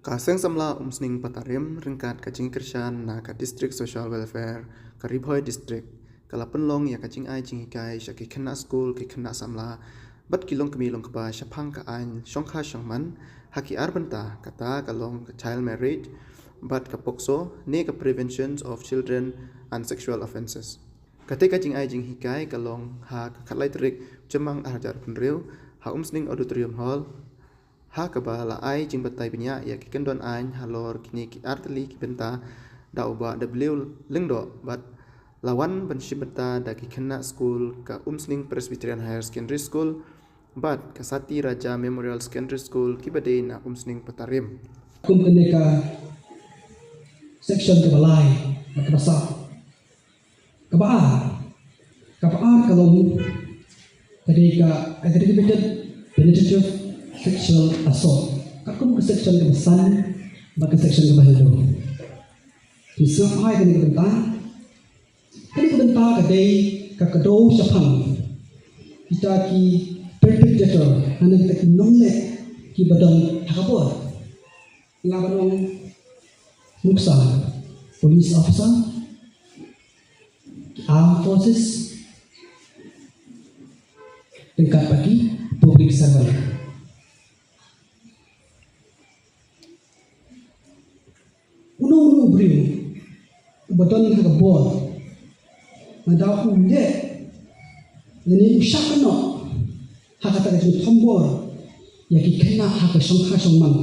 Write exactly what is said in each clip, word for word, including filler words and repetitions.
Ka Seng Samla Umsning Patarim ryngkat ka jingkyrshan na ka District Social Welfare ka Ri Bhoi District ka la pynlong ïa ka jingai jinghikai sha ki khynnah skul, ki khynnah samla bad ki longkmie longkpa shaphang ka aiñ shongkha shongman ha ki ar bynta, kata ka long ka child marriage bad ka POCSO ne ka Prevention of Children and Sexual Offences. Kata ka jingai jinghikai ka long ha ka khatlai tarik Jymmang ar hajar arphew hynriew ha Umsning Auditorium Hall, ha kaba la ai jingbatai bniah ïa ki kyndon aiñ halor kine ki ar tylli ki bynta da u Bah W Lyngdoh bad la wan ban shim bynta da ki khynnah skul ka Umsning Presbyterian Higher Secondary School bad ka Sati Raja Memorial Secondary School kiba dei na Umsning Patarim. Kum kane ka section kaba lai, kaba saw. Kaba ar, kaba ar ka long ka dei ka aggravated penetrative sexual assault. Katkum ka section kaba san bad ka section kaba hynriew. Phi sngap bha ïa kane ka bynta. Kane ka bynta ka dei ka kdew shaphang kita ki perpetrator, lane kita ki nongleh kiba don ha ka bor. Nga ban ong nuksa police officer, armed forces, ryngkat bad ki public servant. Uno uno u briew uba don ha ka bor, lada u leh lane u shah kynnoh ha kata ka jingthombor ïa ki khynnah ha ka shongkha shongman,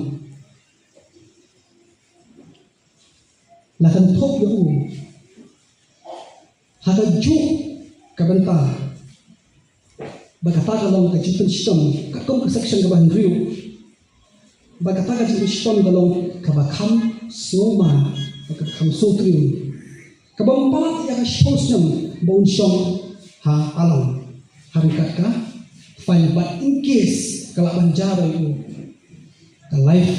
la kynthup ïa u ha kajuh ka bynta. Ba kata ka long ka jingpynshitom katkum ka section kaba hynriew. Ba kata ka jingpynshitom ka long kaba kham sngewma, kaba kham sngewtriem, kaba ym palat ïa ka sngewsih ba un shong ha along ha ryngkat ka fine, but in case ka lah ban jia ïa u, ka life